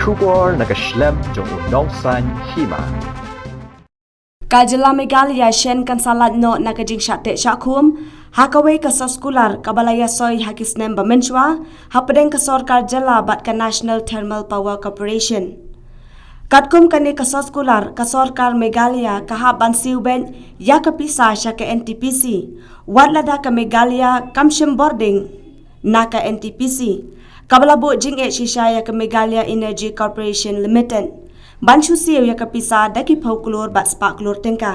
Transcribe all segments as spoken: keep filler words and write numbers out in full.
Khubor na ka shlem jong u nongsan hima. Ka jylla Meghalaya shen kan sa lait noh na ka jingshah teh shah khum ha kawei ka soskular kaba la ïasoi ha ki snem ba mynshwa hapdeng ka sorkar jylla bad ka National Thermal Power Corporation. Katkum kane ka soskular, ka sorkar Meghalaya ka hap ban siew beit ïa ka pisa sha ka N T P C, wat lada ka Meghalaya kam shim bording na ka N T P C, kaba la buh jingeh shisha ïa ka Meghalaya Energy Corporation Limited ban shu siew ïa ka pisa da ki phew klur bad spah klur tyngka.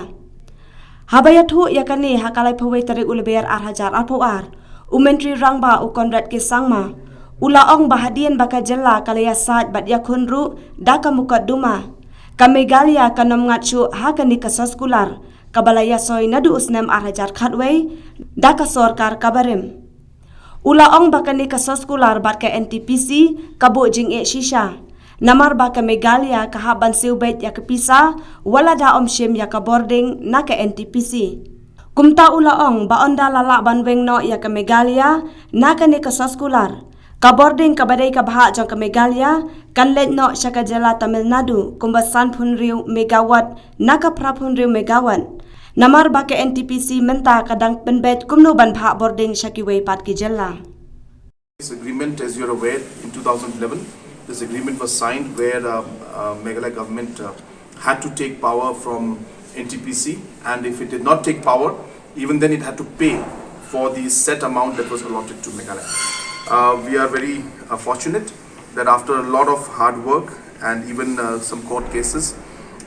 Haba ïathuh ïa kane ha ka laiphew wei tarik u Lber ar hajar arphew ar, u Myntri Rangbah u Conrad K Sangma u la ong ba hadien ba ka jylla ka la ïasaid bad ïakhun ruh da ka mukotduma, ka Meghalaya kan ym ngat shuh ha kane ka soskular kaba la ïasoi naduh u snem ar hajar khatwei da ka sorkar kaba rim. U la ong ba kane ka soskular bad ka N T P C ka buh jingeh shisha, namar ba ka Meghalaya ka hap ban siew beit ïa ka pisa wat lada ym shim ïa ka bording na ka N T P C. Kumta u la ong ba ynda la lah ban weng noh ïa ka Meghalaya na kane ka soskular, ka bording kaba dei kaba hap jong ka Meghalaya kan leit noh sha ka jylla Tamil Nadu kumba sanphew hynriew megawatt na ka phraphew hynriew megawatt. Namar ba ka N T P C mynta ka dang pynbeit kumno ban phah bording sha kiwei pat ki jylla. This agreement, as you're aware, in two thousand eleven, this agreement was signed where um, uh, Meghalaya government uh, had to take power from N T P C, and if it did not take power, even then it had to pay for the set amount that was allotted to Meghalaya. Uh, we are very uh, fortunate that after a lot of hard work and even uh, some court cases,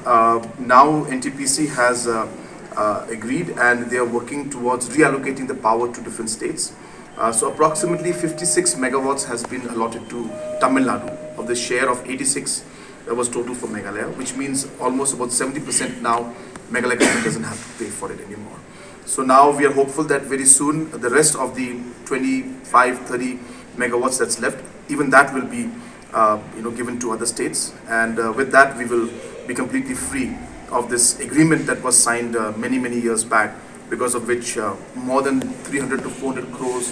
uh, now N T P C has uh, uh, agreed and they are working towards reallocating the power to different states. Uh, so approximately fifty-six megawatts has been allotted to Tamil Nadu of the share of eighty-six that was total for Meghalaya, which means almost about seventy percent now Meghalaya government doesn't have to pay for it anymore. So now we are hopeful that very soon the rest of the twenty-five, thirty megawatts that's left, even that will be uh, you know, given to other states. And uh, with that, we will be completely free of this agreement that was signed uh, many, many years back, because of which uh, more than three hundred to four hundred crores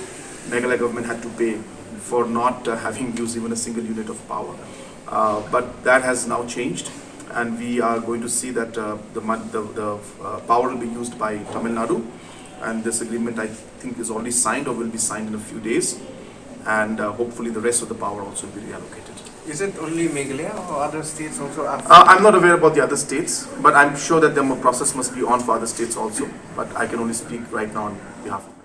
Meghalaya government had to pay for not uh, having used even a single unit of power. Uh, but that has now changed, and we are going to see that uh, the, mon- the, the uh, power will be used by Tamil Nadu, and this agreement, I think, is already signed or will be signed in a few days, and uh, hopefully the rest of the power also will be reallocated. Is it only Meghalaya or other states also are? Uh, I'm not aware about the other states, but I'm sure that the process must be on for other states also. But I can only speak right now on behalf of